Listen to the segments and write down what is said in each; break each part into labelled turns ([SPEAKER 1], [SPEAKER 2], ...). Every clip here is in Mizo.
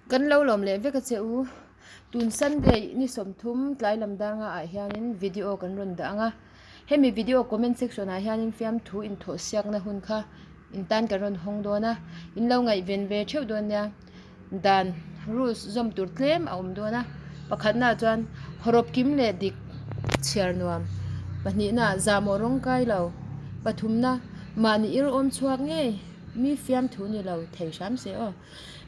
[SPEAKER 1] Kan lo lawm leh vek a che u. Tun Sunday ni 30 tlai lam dar nga ah hianin video kan rawn dah ang a. Hemi video comment section ah hianin fiamthu inthawh siakna hun kha in tan kan rawn hawng dawn a. In lo ngaihven ve theuh dawn nia. Dan, rules, zawm tur tlem a awm dawn a. Pakhatnaah chuan hawrawp kim leh dik chhiar nuam. Pahnihnaah zahmawh rawng kai lo. Pathumna, mahni ir awm chhuak ngei. Mi fiamthu ni lo thei hram se aw.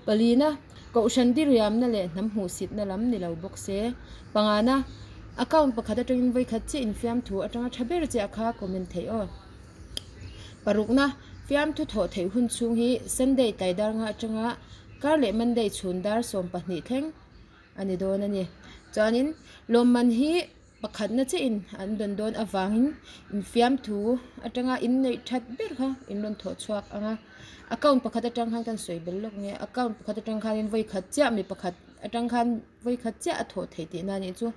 [SPEAKER 1] Palina, Kohhran diriamna leh hnam hmuhsitna lam ni lo bawk se. Pangana, Account pakhat atangin vawikhat chiah infiamthu atanga tha ber chiah kha comment theih aw. Parukna, Fiamthu thawh theih hun chhung hi Sunday tlai dar nga atanga kar leh Monday chhun dar 12 thleng a ni dawn a ni. Chuanin lawmman hi Pakhatna chiahin an dawn dawn avangin infiamthu atanga inneih that ber kha in rawn thawh chhuak ang a. Account pakhat atang khan kan sawi bel lawk nge account pakhat atang khanin vawi khat chiah mi pakhat atang khan vawi khat chiah a thawh theih tihna a nih chu.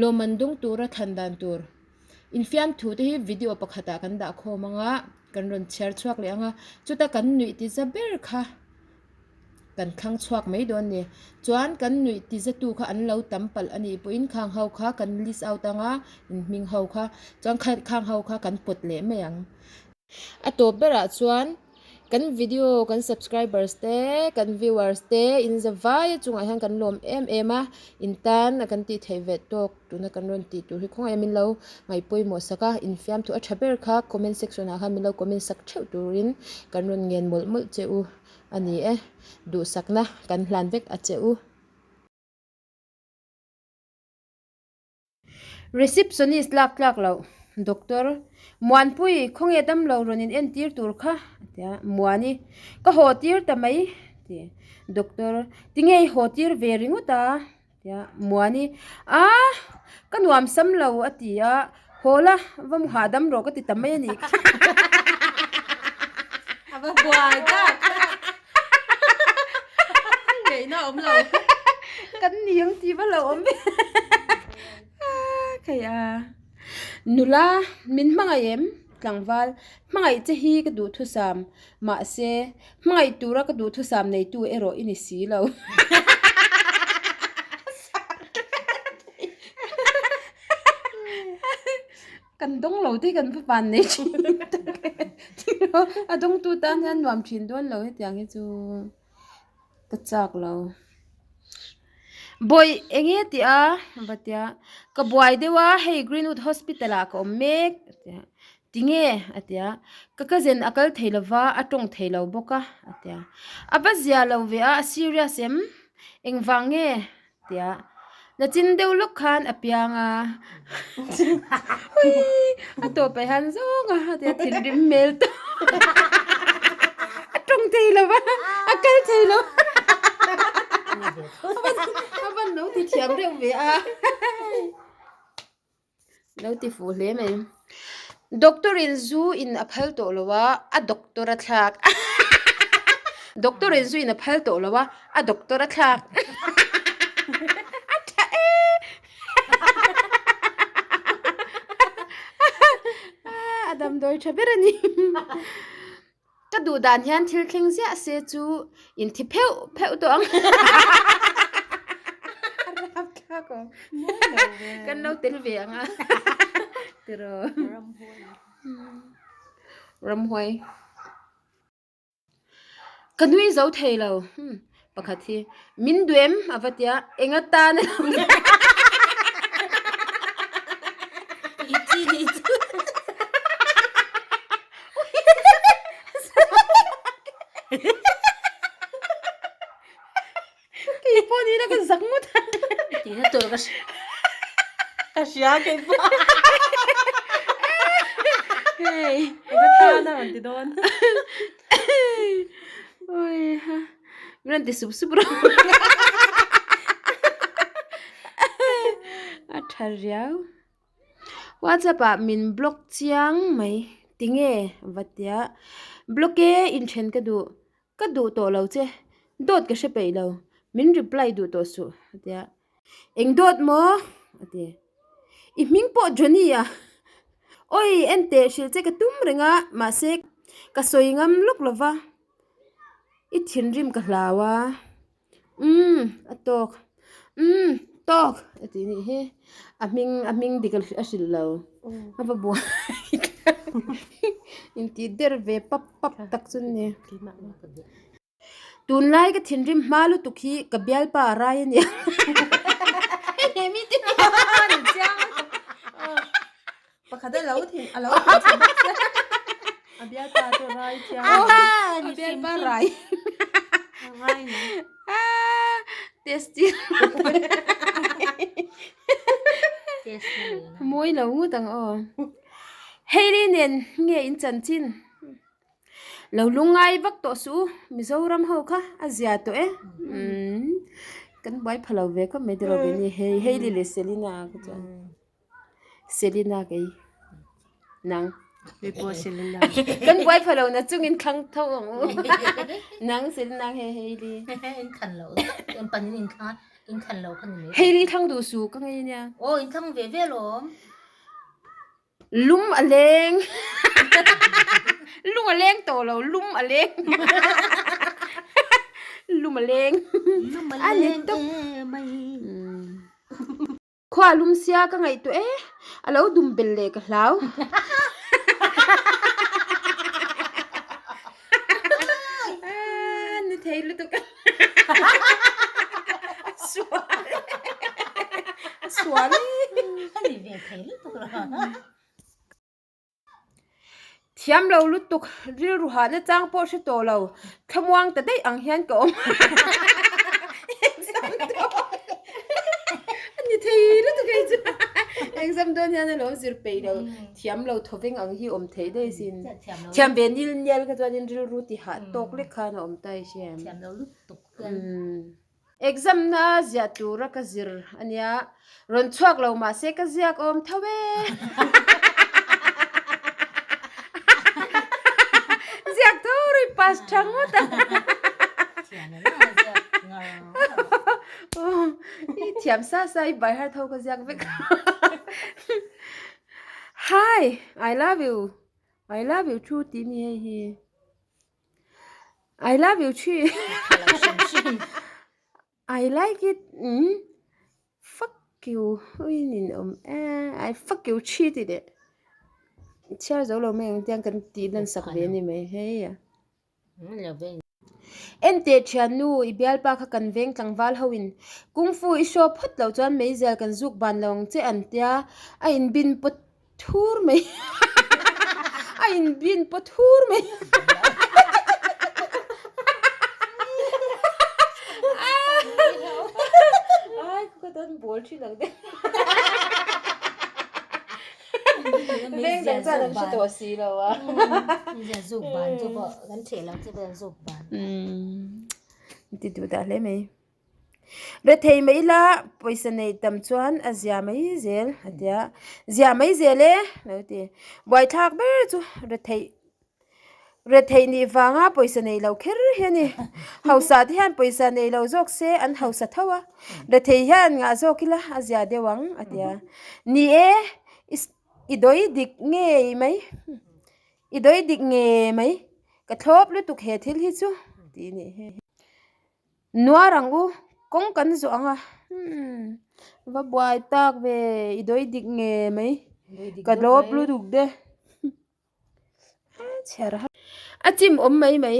[SPEAKER 1] Lawmman dawng tura thlan dan tur infiamthu te hi video pakhatah kan dah khawm ang a, kan rawn chhiar chhuak leh ang a, chuta kan nuih ti za ber kha. Kan thlang chhuak mai dawn ni. Chuan kan nuih ti zatu kha an lo tam palh a nih pawhin khang ho kha kan list out ang a, in hming ho kha. Chuan khang ho kha kan pawt leh mai ang. A tawp berah chuan kan video kan subscribers te, kan viewers te in za vai a chungah hian kan lawm em em a, in tan a kan tih theih ve tawk tuna kan rawn tih tur hi khawngaih min lo ngaihpawimawh sak a, infiamthu a tha ber kha comment section ah khan min lo comment sak theuh turin kan rawn ngen mawlh mawlh che u. A ni e, duhsakna kan hlan vek a che u. Receptionist lak tlak loh, Doctor, Muanpui, khawnge damlo rawn in entir tur kha? a ti a, Muani, Ka haw tir ta mai, a ti. Doctor, Tinge i haw tir ve ringawt a? Tia Muani, A! Ka nuam sam lo a ti a, Haw la, va mu hahdam rawh ka ti ta mai a ni.
[SPEAKER 2] A va buai tak! Ngaihna a awm lo.
[SPEAKER 1] Kan ni ang tih va lo awm ve. Khei a. Nula, min hmangaih em? Tlangval, hmangaih che hi ka duhthusam. Mahse, hmangaih tura ka duhthusam neitu erawh i ni si lo. Kan dawng lo te hi kan va van nei thin tak e. A dawngtu tan hian nuam thin dawn lo hetiang hi chu ka chak lo. Bawih eng nge tih a? Va tia. Ka buai deuh a, hei Greenwood Hospital ah ka awm mek a ti a. Tinge? a ti a. Ka cousin a kal thei lova, a tawng thei lo bawk a a ti a. A va zia lo ve a, a serious em? Engvang nge? A ti a. Nachin deuh lawk khan a piang a. Uii! A tawp ah hian zawng a, a ti a, thinrim hmel tawp. A tawng thei lova, a kal thei lo. A van lo ti thiam reuh ve a. Lo ti fuh hle mai. Doctor in zu in a phal tawh lo a, a doctor a thlak. Doctor in zu in a phal tawh lo a, a doctor a thlak. A tha e. A damdawi tha ber a ni. Ka duh dan hian thil thleng ziah se chu in thi pheuh pheuh tawh ang. A rap thlak awm. Kan lo tel ve ang a. Tiraw. Ramhuai. Ka nui zo thei lo. Pakhat hi min duh em a va tia eng atan a lo ni. Kei pawh ni ila ka zak ngawt a.
[SPEAKER 2] Tihna tur ka ka hria kei pawh.
[SPEAKER 1] Hei.
[SPEAKER 2] Eng atan a rawn ti dawn.
[SPEAKER 1] Oi ha. Min rawn ti sup sup rawh. A tha riau. WhatsApp ah min block chiang mai. Tinge va tia. Block e inthen ka duh. Ka duh tawh lo che. Dawt ka hre peih lo. Min reply duh tawh suh a ti a. Eng dawt maw? a ti. I hming pawh Johnny a. Awi en teh hrilh che ka tum reng a, mahse ka sawi ngam lawk lo va. I thinrim ka hlau a. Umm. Umm a tawk umm tawk a tih nih hi a hming a hming dik a hrilh lo a va buai intih der ve pap pap tak chu a ni. Tunlai ka thinrim hma lutuk hi ka bialpa a rai a nia.
[SPEAKER 2] Pakhat a lo thin a lo thin chhe bawk sia. A bialpa chu a rai chiang.
[SPEAKER 1] A bialpa rai.
[SPEAKER 2] A rai na.
[SPEAKER 1] Test tir.
[SPEAKER 2] Test na ni.
[SPEAKER 1] Mawi lo ngut ang aw. Hailey nen nge in chanchin? Lo lungngai vak tawh suh u, Mizoram ho kha a zia tawh e. Umm kan buai pha lo ve khawp mai tiraw ve ni hei Hailey leh Selena ka chuan Selena kei nang
[SPEAKER 2] Hei pawh Selena
[SPEAKER 1] kan buai pha lo na chungin thlang tho ang u nang Selena hei Hailey
[SPEAKER 3] In thlan lo tak panin in thlang in thlan lo kha ni mai.
[SPEAKER 1] Hailey thlang duh suh ka ngei nia.
[SPEAKER 3] Aw in thlang ve ve alawm.
[SPEAKER 1] Lum a leng Lung a leng tawh lo lum a leng Lum a leng
[SPEAKER 3] Lum a leng e mai.
[SPEAKER 1] Khua lum sia ka ngaihtuah e a lo dum bel leh ka hlau. Ni thei lutuk a sual a sual
[SPEAKER 3] a ni ve thei lutuk lo
[SPEAKER 1] Thiam lo lutuk rilru hahna chang pawh hre tawh lo thlamuang ta daih ang hian ka awm exam dawn a ni thei lutuk hei chu exam dawn hian a lo zir peih lo. Thiam lo thawveng ang hi awm theih daih sin. Thiam ve nil nial kha chuanin rilru ti hah tawk lek khan a awm ta i hria em?
[SPEAKER 3] Thiam lo lutuk hian.
[SPEAKER 1] Exam na ziah tura ka zir ania, rawn chhuak lo mahse ka ziak awm tho e. Ziak tho rui pass tha ngawt a.
[SPEAKER 3] Thiam em a ziak ngar ngar.
[SPEAKER 1] I thiam sa sa i by heart ho ka ziak vek. Hi, I love you, I love you too tih mi hei hi. I love you thin. I like it umm fuck you ui nin awm e I fuck you thi tih leh chhiar zo lo mai ang tiang kan tih lan sak ve a ni mai hei a. Enteh thiannu, i bialpa kha kan veng tlangval ho in Kung Fu i show phawt loh chuan meizial kan zuk ban lo ang che an tia, a inbin pawt thur mai a inbin pawt thur mai ai ka tan bawl thin ang te Veng dang chuan an hre tawh si lo a.
[SPEAKER 3] Zuk ban chu pawh kan theh lo chu pawh zuk ban.
[SPEAKER 1] Ti duh dah hle mai. Rethei mai ila pawisa nei tam chuan a zia mai zel a tia. Zia mai zel e lo ti. Buaithlak ber chu retheih Retheih nih vanga pawisa nei lo kher hi a ni. Hausa te hian pawisa nei lo zawk se an hausa tho a, retheih hian ngah zawk ila a zia deuh ang a ti a. Ni e, i dawi dik ngei mai, i dawi dik ngei mai, ka thlawp lutuk he thil hi chu tih a nih hi. Nuar ang u, kawng kan zawh ang a, umm va buai tak ve, i dawi dik ngei mai, ka thlawp lutuk te. A chim awm mai mai.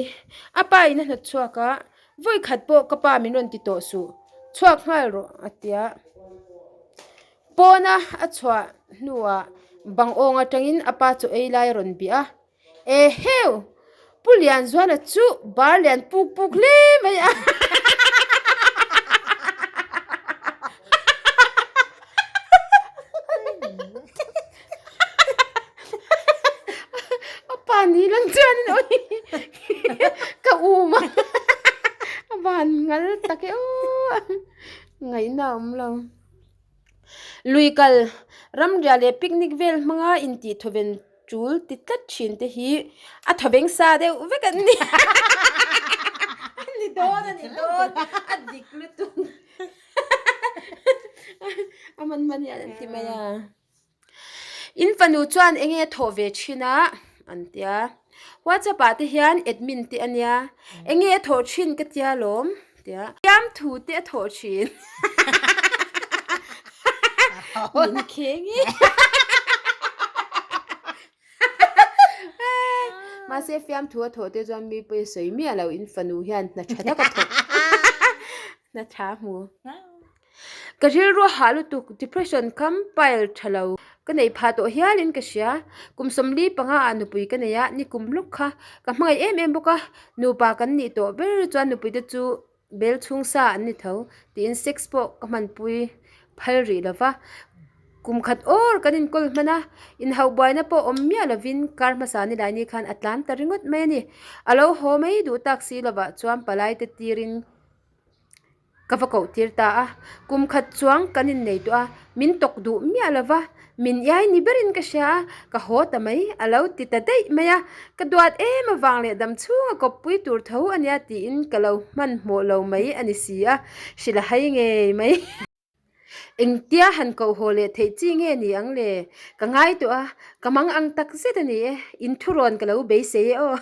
[SPEAKER 1] A pa in a hnawt chhuak a, vawi khat pawh ka pa min rawn ti tawh suh, chhuak nghal rawh a ti a. Pawna a chhuah hnuah bang awng atangin a pa chaw ei lai a rawn bih a, Eheu! Pu Lianzuala chu bar lian puk puk hle mai a. A pa ni lang chuanin awi ka um a a van ngal tak e aw ngaihna a awm lo. Lui kal ramriah leh picnic vel hmanga intih thawven tul ti tlat thin te hi a thawveng sa deuh vek an ni. A ni dawn a ni dawn a dik lutuk. A man man hian an ti mai a. In fanu chuan eng nge thawh ve thin a an tia. Whatsapp ah te hian admin te a nia. Eng nge a thawh thin ka tia lawm. tia. Fiamthu te a thawh thin. Min kheng e. Mahse fiamthu a thawh te chuan mi pawh i sawi miah lo in fanu hian hna tha tak a thawk. Hna tha a hmu. Ka rilru a hah lutuk depression kam pile tha lo ka neih phah tawh hialin ka hria. Kum 45 ah nupui ka nei a, ni kum hluk kha ka hmangaih em em bawk a. Nupa kan nih tawh ber chuan nupui te chu bel chhung sa an ni tho tiin sex pawh ka hmanpui phal rih lo va. Kum khat awr kan inkawl hman a, inhauh buaina pawh awm miah lovin kar hmasa ni laini khan a tlan ta ringawt mai a ni. A lo haw mai duh tak si lovah chuan palai te tirin Ka va koh tir ta a, kum khat chuang kan innei tawh a, min tawk duh miah lo va, min iai ni berin ka hria a, ka haw ta mai, a lo ti ta daih mai a, ka duat em avang leh dam chhunga kawppui tur tho a nia tiin ka lo hmanhmawh lo mai a ni si a, hrilh a hai ngei mai. Engtia han koh haw leh theih chi nge ni ang le? Ka ngai tawh a, ka mang ang tak zet a ni e, in thurawn ka lo beisei e aw.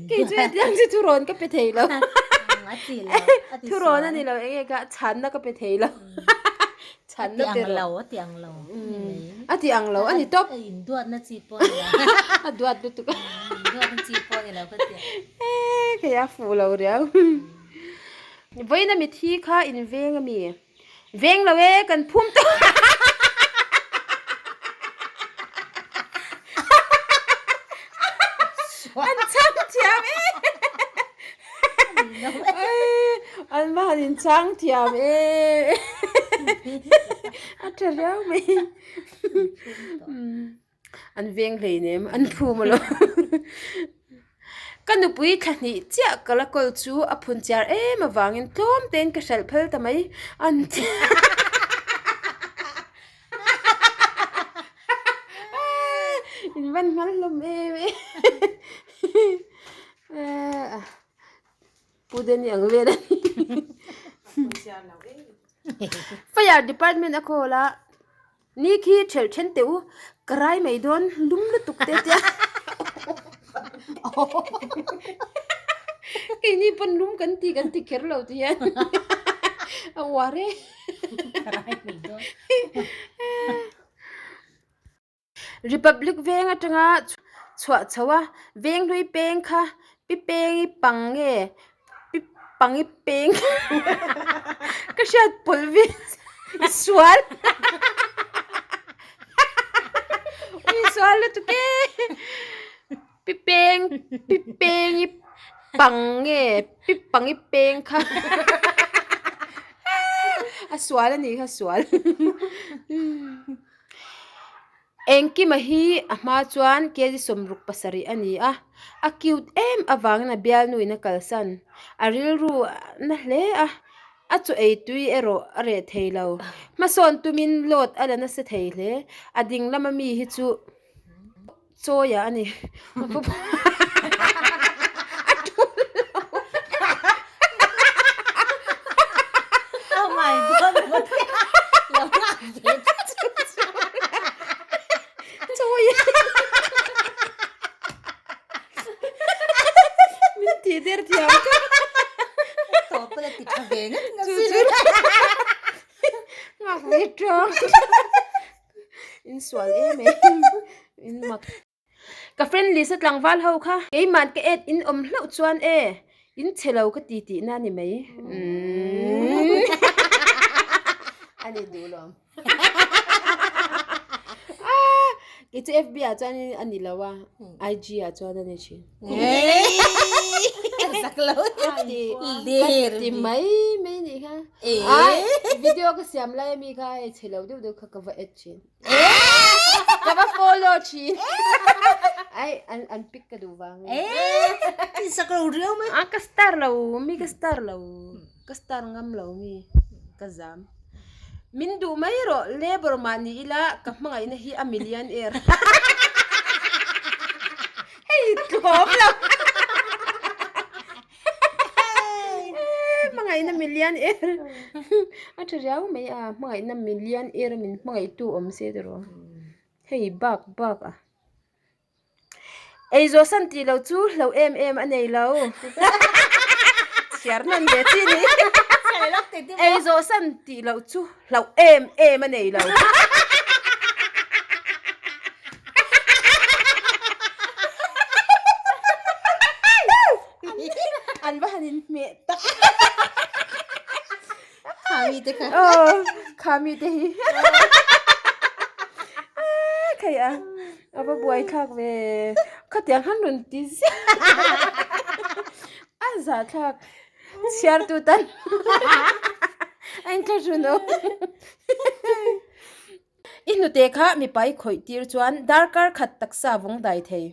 [SPEAKER 1] Kei chu hetiang chu thurawn ka pe thei lo. Thurawn a ni lo eng nge ka chhanna ka pe thei lo. Chhanna pe rawh.
[SPEAKER 3] A ti ang lo, a ti ang lo.
[SPEAKER 1] A ti ang lo a ni tawp.
[SPEAKER 3] A induat na chi pawh ni lo.
[SPEAKER 1] A duat lutuk a.
[SPEAKER 3] Induat na chi pawh ni lo ka ti.
[SPEAKER 1] Eee kei a fuh lo riau. Vawiin a mithi kha in veng a mi? Veng lo e, kan phum tawh. An chhang thiam e. An va han inchhang thiam e. A tha riau mai. An veng hleinem an phum alawm. Ka nupui thla hnih chiah ka la kawl chu a phun chiar em avangin tlawm tein ka hralh phal ta mai. An In van hmal hlawm em e. Pu Danny ang vel a ni. Fire department a call a, ni khi ṭhelh ṭhen teh u, ka rai mai dawn lum lutuk te tia. Keini pawn lum kan ti kan ti kher lo ti hian a uar e. Republic veng atanga chhuah chho a, veng hlui peng kha pi pengi pang nge pi pangi peng ka hriat pawlh ve i sual ui sual lutuk e pi peng pi pengi pang nge pi pangi peng kha a sual a nih kha sual. Engkima hi a hma chuan kg 67 a ni a, a cute em avangin a bialnuin a kalsan. A rilru na hle a, a chaw ei tui erawh a reh thei lo. Hmasawn tumin load a la nasa thei hle. A ding lama mi hi chu chawia a ni. A tul lo.
[SPEAKER 3] Oh my god. Lo ngak ve.
[SPEAKER 1] Chawia. Min ti der thiam ka.
[SPEAKER 3] Tawp pawh la ti tha ve ngat ngat.
[SPEAKER 1] Chu chu. Ngak ve tang. In sual em em. In mak. Ka friend list a tlangval ho kha. Keimah ka add in awm hlauh chuan e in chhe lo ka ti tihna a ni mai. A ni duh lo. Kei chu FB ah chuan a ni lo a, IG ah chuan a ni thin.
[SPEAKER 3] Zak lo.
[SPEAKER 1] Ka ti mai mai nih kha. Ai video ka siam lai ami kha hei chhe lo deuh deuh kha ka va add thin. Ka va follow thin. Ai an an pic ka duh vang.
[SPEAKER 3] Ti sak lo riau mai.
[SPEAKER 1] A ka star lo mi ka star lo. Ka star ngam lo mi ka zam. Min duh mai rawh labour mah ni ila ka hmangaihna hi a millionaire. Hei tlawm lo. Hmangaihna millionaire a tha riau mai a hmangaihna millionaire min hmangaihtu awm se tiraw hei bak bak a. Ei zawh san tih loh chu hlo em em a nei lo. Chhiar hman ve chi ni. Ei zawh san tih loh chu hlo em em a nei lo. An va han inhmeh tak.
[SPEAKER 3] Khami te kha.
[SPEAKER 1] Aw, khami te hi. Khai a. A va buai thlak ve. Khatiang han rawn ti ziah. A zah thlak. Chhiar tu tan. A inthlahrun awm. I hnute kha mipa i khawih tir chuan darkar khat taksa vawng dai thei.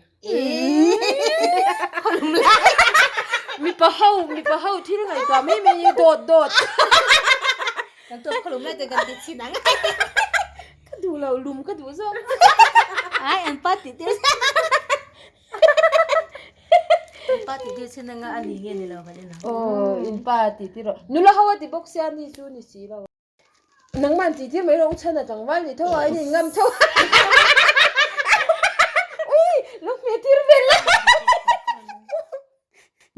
[SPEAKER 1] Mipa ho, mipa ho thil ngaihtuah mai mai hi dawt dawt.
[SPEAKER 3] Kan tuah khawlum lai te kan ti chhin ang.
[SPEAKER 1] Ka duh lo, lum ka duh zawk.
[SPEAKER 3] Ai, an pa tih tir. An pa tih tir chhin anga a ni nge ni lo kan en ang.
[SPEAKER 1] Aw, in pa tih tir rawh. Nula ho a ti bawk sia ni chu ni si lo. Nangman tih tir mai rawh u chhan a tlangval ni tho a in in ngam tho. Ui, lo hmeh tir vel la.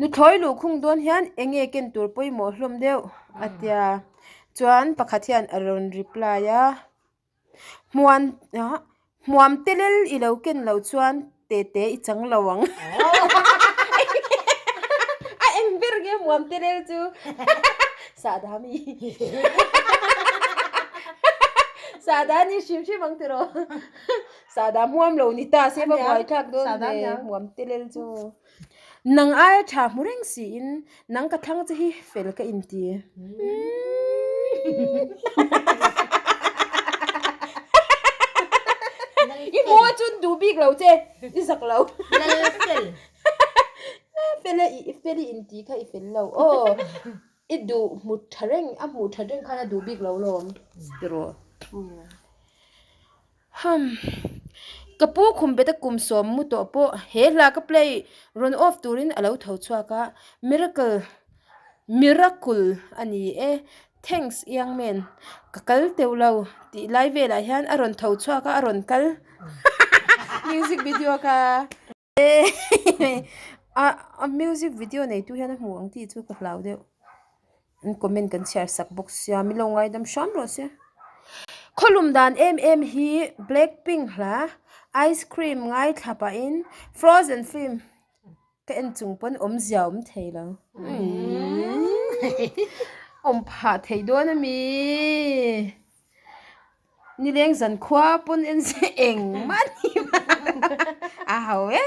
[SPEAKER 1] Nuthlawi luh khung dawn hian eng nge ken tur pawimawh hlawm deuh a tia. Chuan pakhat hian a rawn reply a, Hmuan hmuam telel i lo ken loh chuan tete i chang lo ang. A eng ber nge hmuam telel chu sahdah mi. Sahdah ni hrim hrim ang tiraw. Sahdah hmuam lo ni ta se va buai thlak dawn ve hmuam telel chu. Nang aia tha hmu reng siin nang ka thlang che hi fel ka inti. I hmu a chun duh bik lo che i zak lo.
[SPEAKER 3] Lal fel.
[SPEAKER 1] Fel a i fel i inti kha i fel lo aw. I duh hmu tha reng a hmuh that reng khan a duh bik lo lawm tiraw. Humm. Ka pu khum bet a kum sawm mu tawh pawh he hla ka play rawn off turin a lo tho chhuak a, miracle miracle a ni e, thanks young man ka kal teuh lo tih lai velah hian a rawn tho chhuak a a rawn kal music video kha a music video neitu hian a hmu ang tih chu ka hlau deuh an comment kan chhiar sak bawk sia min lo ngaidam hram rawh se khawlum dan em em hi black pink hla ice cream ngaithla pahin frozen film ka en chung pawn awmzia a awm thei lo awm phah thei dawn ami. Nileng zan khua pawn en se engmah ni a ho e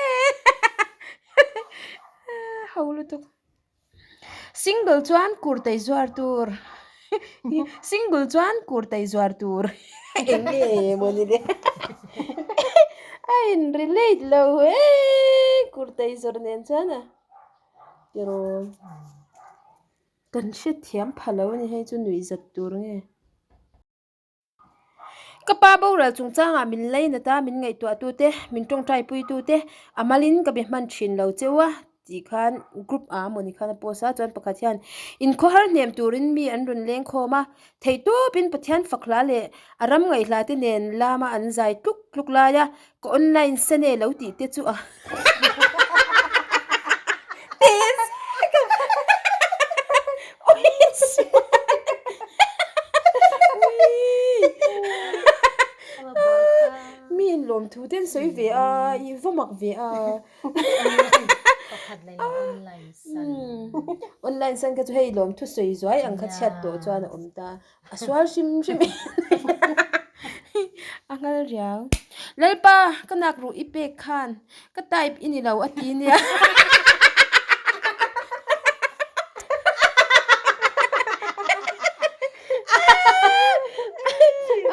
[SPEAKER 1] ho lutuk single chuan kurtai zuar tur single chuan kurtai zuar tur eng nge maw ni le a in relate lo e kurtai zawrh nen chuan a tiraw. Kan hrethiam pha lo a ni hei chu nuih zat tur nge. Ka pa boral chungchangah min lainat a, min ngaihtuah tu te, min tawngtai pui tu te, a malin ka be hman thin lo cheu a tih khan group ah mawni khan a post a, chuan pakhat hian inkhawhar hnem turin mi an rawn leng khawm a, theihtawpin Pathian fak hla leh a ram ngaihhla te nen lama an zai tluk tluk lai a, Ka online sene lo tih te chu a Mi in lawm thu te an sawi ve a, i va mak ve a. Online san kha chu hei lawm thu sawi zuai ang kha chhiat tawh chuan a awm ta. A sual hrim hrim a nghal riau. Lalpa ka nak ruh i pek khan ka type i ni lo a ti nia.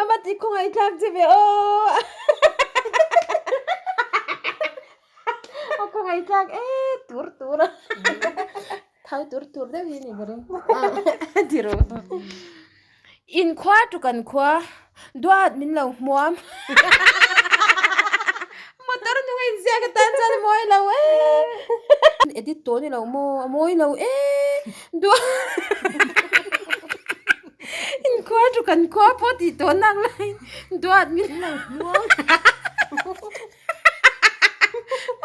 [SPEAKER 1] Ama ti khawngaih thlak che ve aw. A khawngaih thlak e tur tur a. Thau tur tur deuh hi ni ka ring. Ti rawh. In khua tu kan khua duat min lo hmuam. Motor hnung a inziak atan chuan a mawi lo e. Edit tawh ni lo maw a mawi lo e. Duat In khua tu kan khua pawh tih tawh nak laiin duat min lo hmuam.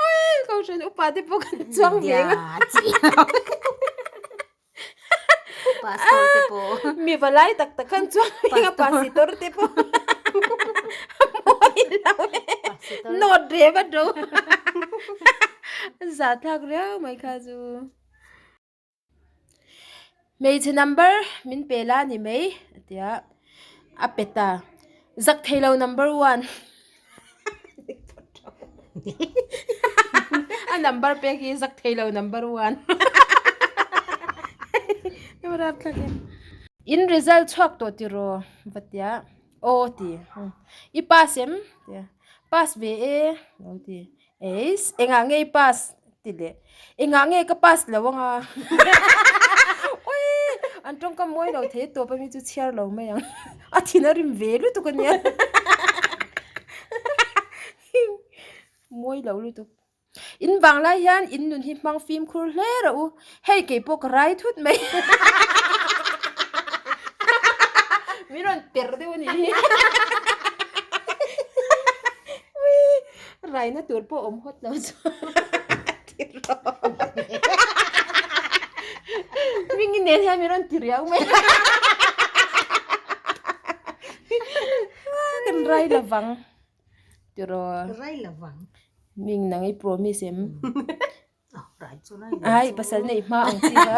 [SPEAKER 1] Oi ko. Kohhran upa te pawh kan chuang ve ang a.
[SPEAKER 3] Pastor te pawh.
[SPEAKER 1] Mi valai tak tak khan chuang ve ang a pasitor te pawh. Mawi lo e. Nawt re vat ro. Zahthlak riau mai kha chu. Hmeichhe number min pe la ni mai a ti a, a pe ta. Zak thei lo number one a number pek hi zak thei lo number one In result chhuak tawh tiraw va ti a, aw ti i pass em ti a, pass ve e lo ti. Eis, engah nge i pass? Ti leh, engah nge ka pass lo anga? Ui, an tawngkam mawi lo thei tawp ami chu chhiar lo mai ang. A thin a rim ve lutuk ania. Mawi lo lutuk. In vang lai hian in nun hi hmang fimkhur hle rawh u. Hei kei pawh ka rai thut mai. Min rawn per deuh a nih hi. Ui. Raina tur pawh awm hawt lo chuan ti rawh. Hming nen hian min rawn ti riau mai. Kan rai lovang ti rawh.
[SPEAKER 3] Rai lovang.
[SPEAKER 1] Hming nang i promise em?
[SPEAKER 3] Rai chu rai.
[SPEAKER 1] Ai pasal nei hma ang chi kha.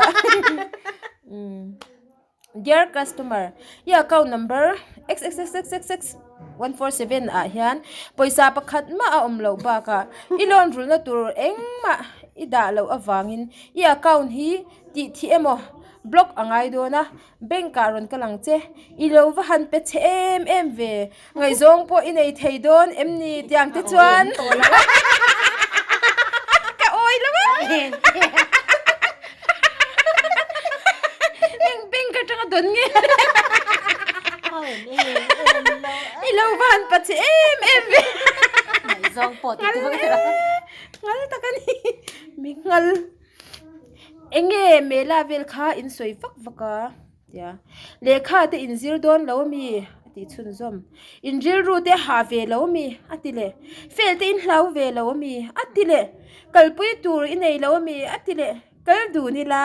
[SPEAKER 1] Dear customer, i account number xxxxxx 147 ah hian pawisa pakhat mah a awm loh bakah i loan rulhna tur engmah i dah loh avangin i account hi tih thih emaw block a ngai dawn a, bank ah rawn kal ang che. I lo va han pe chhe em em ve, ngaihzawng pawh i nei thei dawn em ni tiang te chuan ka awi lo a. Eng bank atanga dawn nge i lo va han pa chhe em em ve.
[SPEAKER 3] Ngaihzawng pawh ti
[SPEAKER 1] ngal ngal tak a ni mi ngal. Enge mela vel kha in sawi vak vak a tia lehkha te in zir dawn lo ami a tih chhunzawm in rilru te hah ve lo ami a ti leh fel te in hlau ve lo ami a ti leh kalpui tur i nei lo ami a ti leh kal dun ila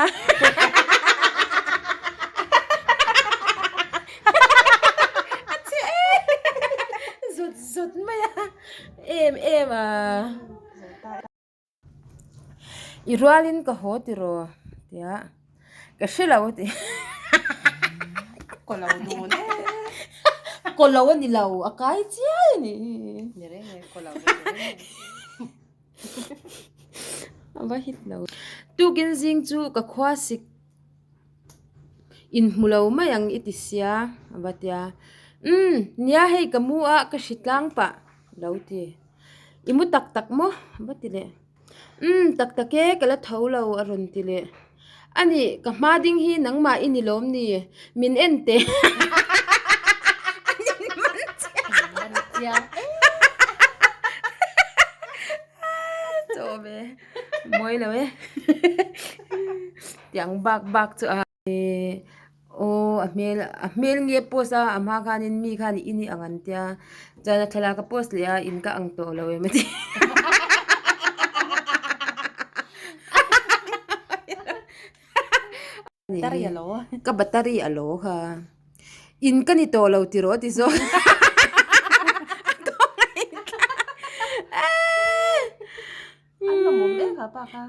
[SPEAKER 1] a che zut zut mai a em em a. I rualin ka haw tiraw tia ka hre lo a ti
[SPEAKER 2] Kaw lo dun e.
[SPEAKER 1] Kaw lo a ni lo a kai chiai a ni.
[SPEAKER 2] Ni reng e kaw lo ni reng e.
[SPEAKER 1] A va hit lo. Tukin zing chu ka khua sik inhmu lo mai ang i ti sia a va tia. Umm nia hei ka mu a ka hri tlang pah lo ti. I mu tak tak maw? A va ti leh. Umm, tak tak e, ka la tho lo, a rawn ti leh. A nih, ka hma ding hi nangmah i ni lawm ni? Min en teh. An inman chiang. Chaw ve. Mawi lo e. Tiang bak bak chu a. Aw a hmel a hmel nge post a a hma khanin mi khan i ni ang an tia chuan a thlalak a post leh a in ka ang tawh lo em a ti ka battery a lo kha in ka ni tawh lo tiraw ti zawk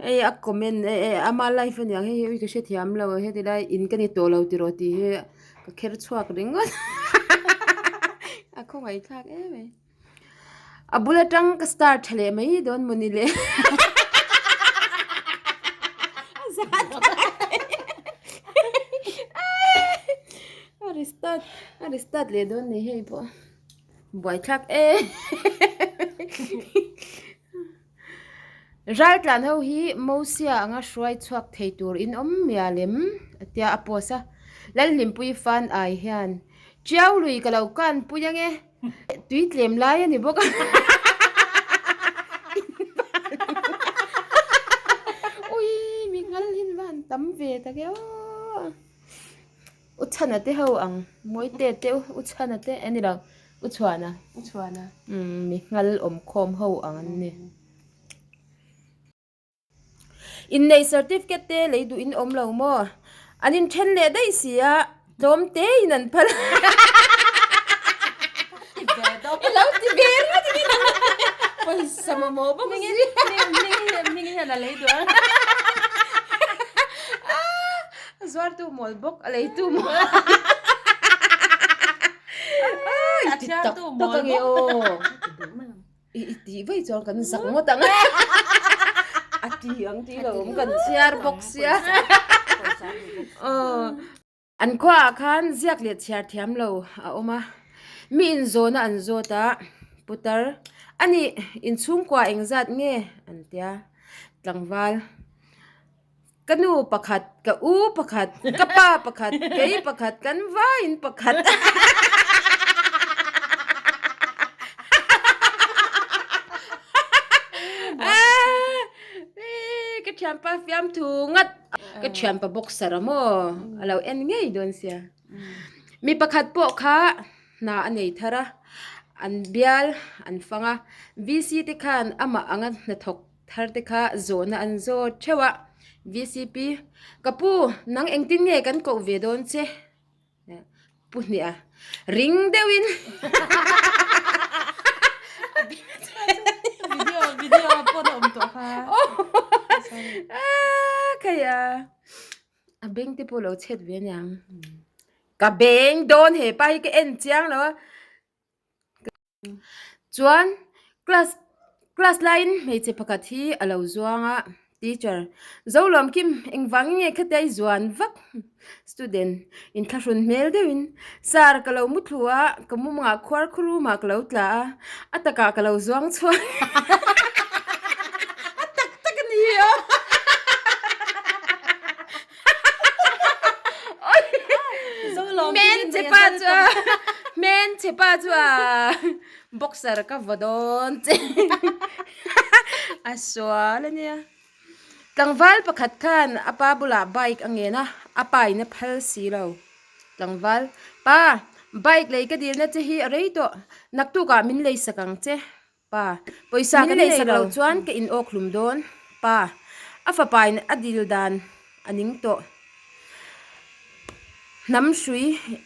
[SPEAKER 1] Hei a comment eh eh ama life aniang hei hi ka hrethiam lo heti lai in ka ni tawh lo tiraw tih hi ka kher chhuak ringawt a khawngaih thlak em mai a bul atang ka star tha leh mai dawn mawni le a restart a restart leh dawn ni hei pawh buaithlak em. Raltlan ho hi Mosia anga hruai chhuak thei tur in awm mial em? A tia a post a. Lalhlimpui fan ai hian Tiau lui ka lo kan pui ange tui tlem lai a ni bawk a. Ui mi nghal hin va han tam ve tak e aw. U chhana te ho ang Mawite te u chhana te a ni lo. U chhuana.
[SPEAKER 2] U chhuana.
[SPEAKER 1] Umm mi nghal awm khawm ho ang an ni. Innei certificate te lei duh in awm lo maw? An inthen leh daih si a, tlawm te in an phal. I lo ti ve ringawt in pawisa mamawh bawk si.
[SPEAKER 2] Hming hian a lei duh a.
[SPEAKER 1] A zuartu mawl bawk a leitu mawl.
[SPEAKER 2] A chhiartu mawl bawk.
[SPEAKER 1] I i tih vaih chuan kan zak ngawt ang a ti ang tih lo awm kan chhiar bawk sia aw an khuaah khan ziak leh chhiar thiam lo a awm a mi inzawhna an zawt a putar a nih inchhungkua engzat nge an tia tlangval ka nu pakhat ka u pakhat ka pa pakhat kei pakhat kan vaiin pakhat ka thianpa fiamthu ngat ka thianpa boxer a maw a lo en ngei dawn sia mi pakhat pawh kha hna a nei thar a an bial an fang a V C te khan amah anga hnathawk Thar te kha zawhna an zawt theuh a, vcp, Ka pu, nang engtin nge kan koh ve dawn che? Pu hniah a, ring deuhin
[SPEAKER 2] Video, video pawh a awm tawh kha.
[SPEAKER 1] Kei a, a beng te pawh lo chhet ve aniang. Ka beng dawn he pa hi ka en chiang lo a. Chuan class class laiin hmeichhe pakhat hi a lo zuang a teacher Zolawm Kim engvangin nge khatia i zuan vak student inthlahrun hmel deuhin sir ka lo mu thlu a ka mumangah khuar khaw room ah ka lo tla a a takah ka lo zuang chhuak a tak tak a ni a. Hmenchhe pa chu a hmenchhe pa chu a boxer ka vaw dawn che a sual a nia tlangval pakhat khan a pa bulah bike a ngen a a pa in a phal si lo tlangval pa bike lei ka dilna che hi a rei tawh naktukah min lei sak ang che. Pa, pawisa ka nei sak lo chuan ka in awk hlum dawn. Pa, a fapa in a dil dan a ning tawh. Hnam hrui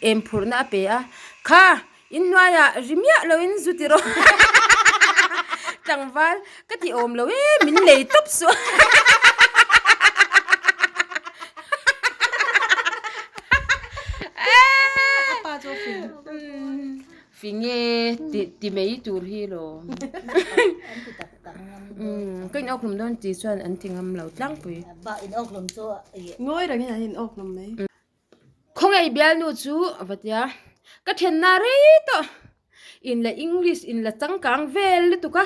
[SPEAKER 1] em phurhna a pe a, Kha, in hnuaiah ri miah loin zu ti rawh. Tlangval, ka ti awm lo e, min lei tawp suh.
[SPEAKER 2] A pa chu a fing.
[SPEAKER 1] Finge ti ti mai tur hi lo.
[SPEAKER 3] An ti tak tak ngam dawn.
[SPEAKER 1] Umm ka in awk hlum dawn ti chuan an ti ngam lo tlangpui.
[SPEAKER 3] Ba in awk hlum chu ih.
[SPEAKER 2] Ngawi rengin an in awk hlum mai.
[SPEAKER 1] Khawngaih bialnu chu a va tia. Ka thenna rei tawh. In la English in la changkang vel lutuk a.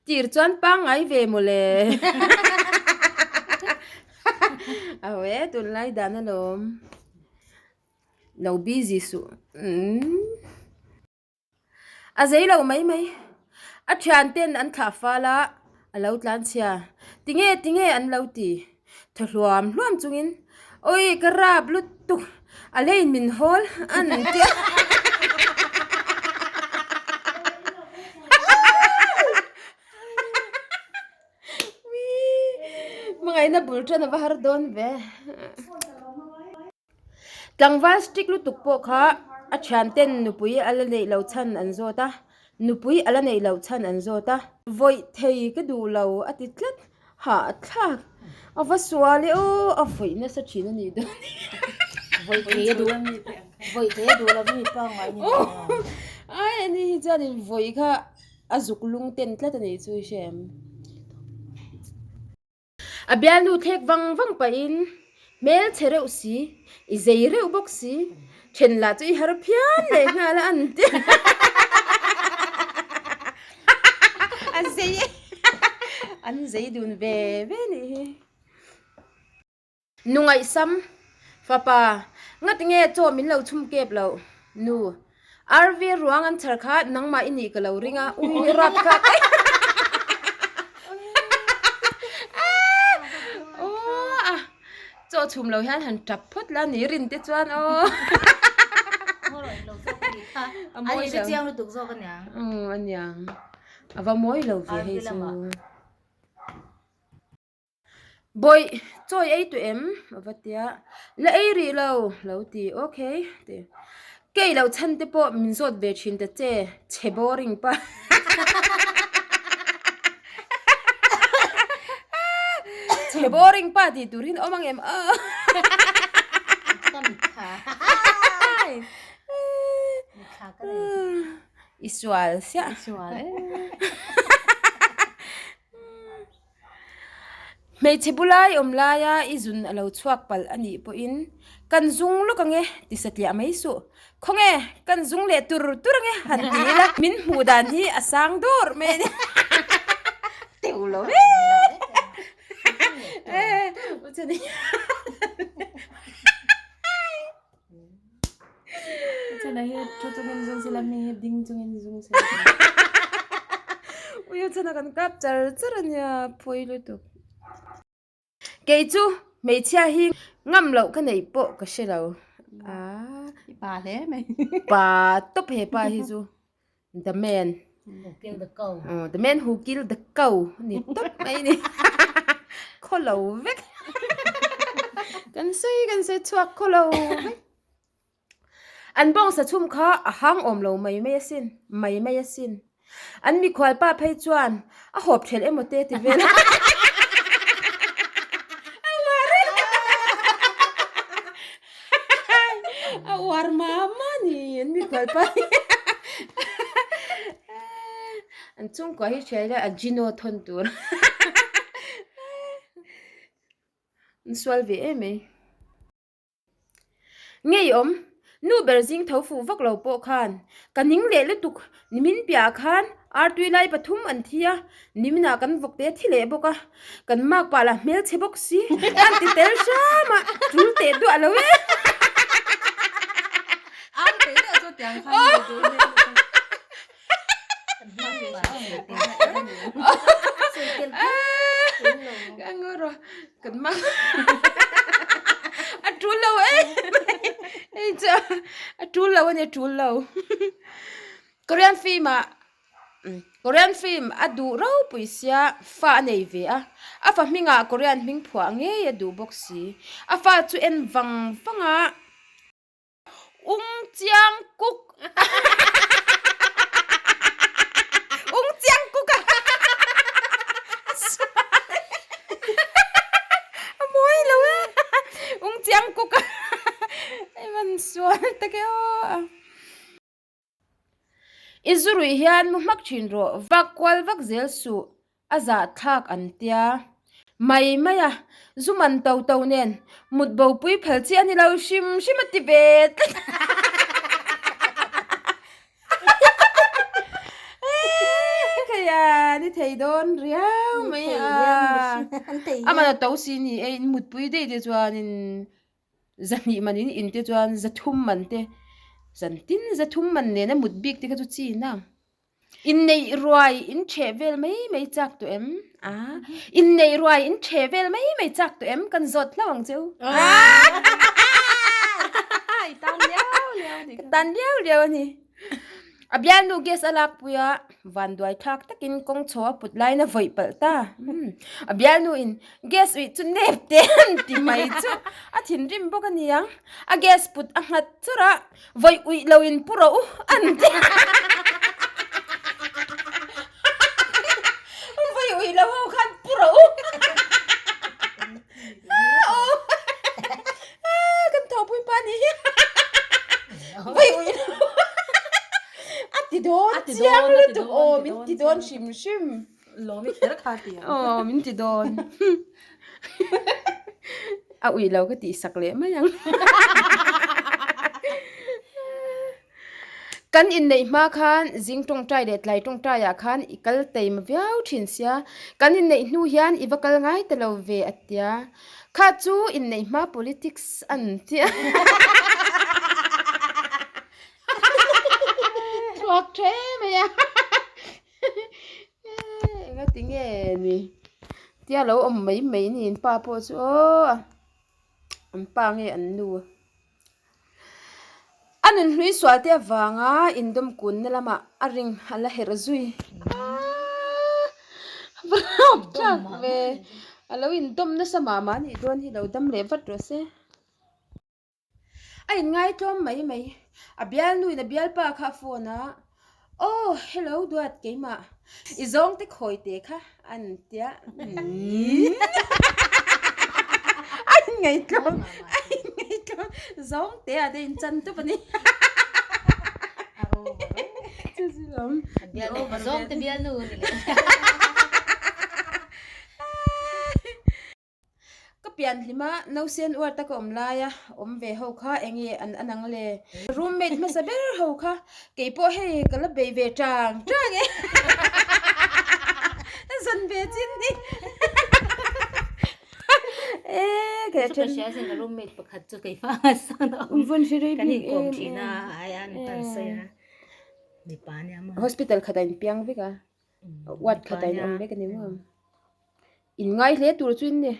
[SPEAKER 1] Tir chuan pangngai ve mawle. Aw e tunlai dan alawm. Lo busy suh umm a zei lo mai mai a thian ten an thlah fal a a lo tlan chhia tinge tinge an lo ti thaw hluam hluam chungin awi ka rap lutuk a leiin min hawl an ti a. Hmangaihna bul tan a va har dawn ve. Tlangval strict lutuk pawh kha a thianten nupui a la neih loh chhan an zawt a, nupui a la neih loh chhan an zawt a. Vawih thei ka duh lo a ti tlat, hahthlak a va sual e aw a vawih nasa thin a nih dawn hi.
[SPEAKER 3] Vawih thei a duh vawih thei a duh lo mi pangngai ni lo ang.
[SPEAKER 1] Ai ani hi chuanin vawih kha a zuk lung ten tlat a nih chu i hre em. A bialnu thlek vang vang pahin hmel chhe reuh si, i zei reuh bawk si, then lah chu i har phian leh nghal a an ti a zei an zei dun ve ve nih hi. Nu ngaihsam, Fapa, ngati nge chaw min lo chhum kep loh? Nu, RV ruang an chhar kha nangmah i nih ka lo ring a, ui rap kha aw chaw chhum lo hian han tap phawt la ni rin te chuan aw
[SPEAKER 3] a mawi lo chiang lutuk zawk aniang
[SPEAKER 1] umm aniang a va mawi lo ve hei chu. Bawih, chawi ei tawh em? A va tia. La ei rih lo, lo ti. Okay, ti. Kei loh chhan te pawh min zawt ve thin ta che, chhe boring pa. Chhe boring pa tih tur hian awm ang em aw.
[SPEAKER 3] Ka mitthla. Mitthla ka nei.
[SPEAKER 1] I sual siah.
[SPEAKER 2] I sual e.
[SPEAKER 1] Hmeichhe bulai awm laia i zun a lo chhuak palh a nih pawhin kan zung lawk ang e ti satliah mai suh. Khawnge kan zung leh tur tur ang e han ti ila min hmuh dan hi a sang dur mai a ni. Teuh lo e. Ui chana kan kap char char a nia phawi lutuk. Kei chu hmeichhia hi ngam loh ka neih pawh ka hre lo. Aaa.
[SPEAKER 2] Pa hle mai.
[SPEAKER 1] Pa tawp he pa hi chu. The man.
[SPEAKER 3] Who killed the cow.
[SPEAKER 1] Oh, the man who killed the cow. Ni tawp mai ni. Khaw lo vek. Kan sawi kan sawi chhuak khaw lo vek. An bawngsa chhum kha a hang awm lo mai mai asin, mai mai asin. An mikhual pa phei chuan a hawp thelh emaw te ti vel. A uar a uar mah mah ni an mikhual pa hi. An chhungkua hi hria ila a Gino thawn tur. An sual ve em mai. Ngeiawm, nu ber zing tho fuh vak lo pawh khan ka ning leh lutuk, nimin piahah khan artui lai pathum an thi a, niminah kan vawk te a thi leh bawk a, kan mak pah lah hmelchhe bawk si, an ti tel hram a, tul teh duah lo e. A tul lo e hei chu a tul lo a ni a tul lo Korean film ah Korean film a duh ropui sia fa a nei ve a a fa hmingah Korean hming phuah ngei a duh bawk si a fa chu en vang vang a. Ung chiang kuk Ung chiang kuk a a mawi lo e Ung chiang kuk a hei man sual tak e aw. I zu ruih hian mu hmak thin rawh, vak kual vak zel suh, a zahthlak an tia. Mai mai a, zu man to to nen mut bo pui phal chi a ni lo hrim hrim a ti ve tlat. Khaia ni thei dawn riau mai a. A man a to si ni e, in mutpui daih te chuanin. Zahnih man in in te chuan zathum man te zantin zathum man nena mut bik te kha chu chi na. Inneih ruai in chheh vel mai mai chak tawh em? A inneih ruai in chheh vel mai mai chak tawh em? Kan zawt hlauh ang cheu.
[SPEAKER 2] I tan liau liau a ni.
[SPEAKER 1] Ka tan liau liau a ni. A bialnu gas a lakpui a, vanduai thlak takin kawng chho a put laiin a vawih palh ta. A bialnu in gas uih chu nep te an ti mai chu a thinrim bawk a ni ang. A gas put a nghat chur a, vawih uih lo in pu rawh u an ti. Vawih uih lo ho khan pu rawh u. Kan thawhpui pa ni hi. Vai ui lo. A ti dawn chiang lutuk aw min ti dawn hrim hrim.
[SPEAKER 2] Lawmi kher kha ti ang.
[SPEAKER 1] Aw min ti dawn. A ui lo ka tih sak leh mai ang. Kan inneih hma khan zing tawngtai leh tlai tawngtai ah khan i kal taima viau thin sia. Kan inneih hnu hian i va kal ngai ta lo ve a tia. Kha chu inneih hma politics an tia. Thluak the mai a. Engati nge ni tia lo awm mai mai ni in pa pawh chu aw an pa nge an nu. A nunhlui sual te avanga indawm kunna lamah a ring a la herh zui. Aaa! Thlak ve. A lo indawm nasa mah mah anih dawn hi lo dam leh vat rawh se. A inngai tlawm mai mai. A bialnuin a bialpa kha a phone a, Aw, hello duat keimah, i zawngte khawi te kha an tia. A inngai tlawm, a inngai tlawm, zawngte ah te inchan tup a ni. Chu chu lawm.
[SPEAKER 3] Zawngte bialnu a ni leh.
[SPEAKER 1] Ka pian hlim a, nausen uar taka awm laia awm ve ho kha enge an an ang le? Roommate hmasa ber ho kha keipawh hei ka la bei ve tang tang e. Zan ve chin ni. E ka
[SPEAKER 3] Chu ka hria sin ka roommate pakhat chu keimah a sawn a awm.
[SPEAKER 1] Vawn hre rei
[SPEAKER 3] Kan
[SPEAKER 1] bik
[SPEAKER 3] inkawm
[SPEAKER 1] em
[SPEAKER 3] thin a,
[SPEAKER 1] em.
[SPEAKER 3] a aia an tan sawi a. Mipa nia maw.
[SPEAKER 1] Hospital khatah in piang vek a. Ward khatah in awm vek a ni maw. In ngai hle tur chu in ni.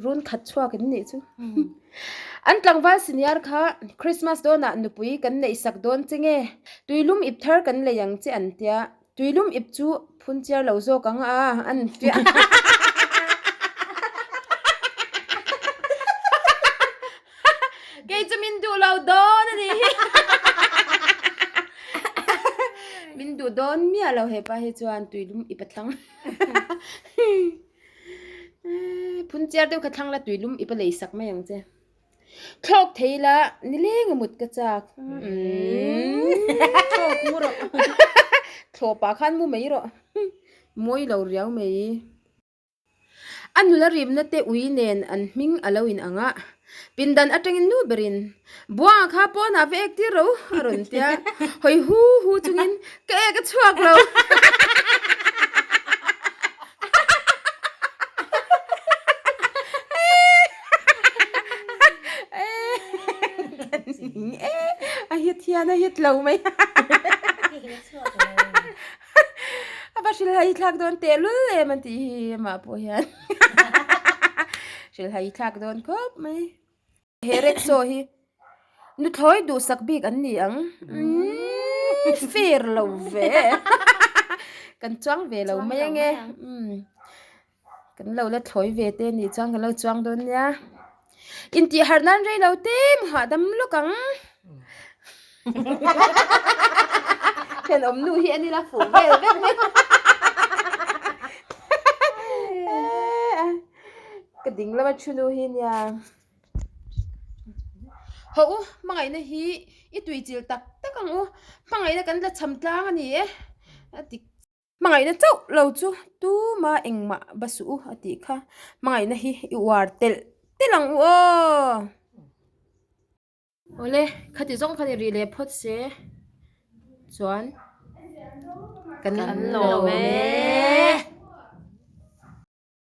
[SPEAKER 1] Run khat chhuak in nih chu. An tlangval senior kha Christmas dawnah nupui kan neih sak dawn che nge? Tuilum ip thar kan lei ang che an tia. Tuilum ip chu phun chiar lo zawk ang a an tia. Kei chu min duh lo dawn a nih hi. Min duh dawn miah lo hepa hi chuan tuilum ip a thlang. Phun chiar deuh kha thlang la tuilum ip a lei sak mai ang che. Thlawk thei la nileng a mut ka chak.
[SPEAKER 2] Thlawk mu rawh.
[SPEAKER 1] Thlawpah khan mu mai rawh. Mawi lo riau mai. A nula rimna te ui nen an hming a lo in ang a, pindan atangin nu berin, Buanga kha pawnah va ek tir ro a rawn ti a, hawi hu hu chungin ka ek a chhuak lo. A hit hian a hit lo mai. A va hrilhai thlak dawn teh lul em an tih hi amah pawh hian hrilhai thlak dawn khawp mai. He rickshaw hi nuthlawi duhsak bik an ni ang umm fair lo ve kan chuang ve lo mai ange umm kan lo la thlawi ve te anih chuan kan lo chuang dawn nia intih harh nan rei lo te hahdam lawk ang thenawm nu hi an ila fuh vel vek mai ka ding lama thu nu hi nia hawh u hmangaihna hi i tuichilh tak tak ang u hmangaihna kan la cham tlang a ni e a ti. Hmangaihna chauh lo chu tuma engmah va suh u a tih kha. Hmangaihna hi i uar telh telh ang u aw. Awle, khati zawng khan i rih leh phawt se chuan kan lawm e.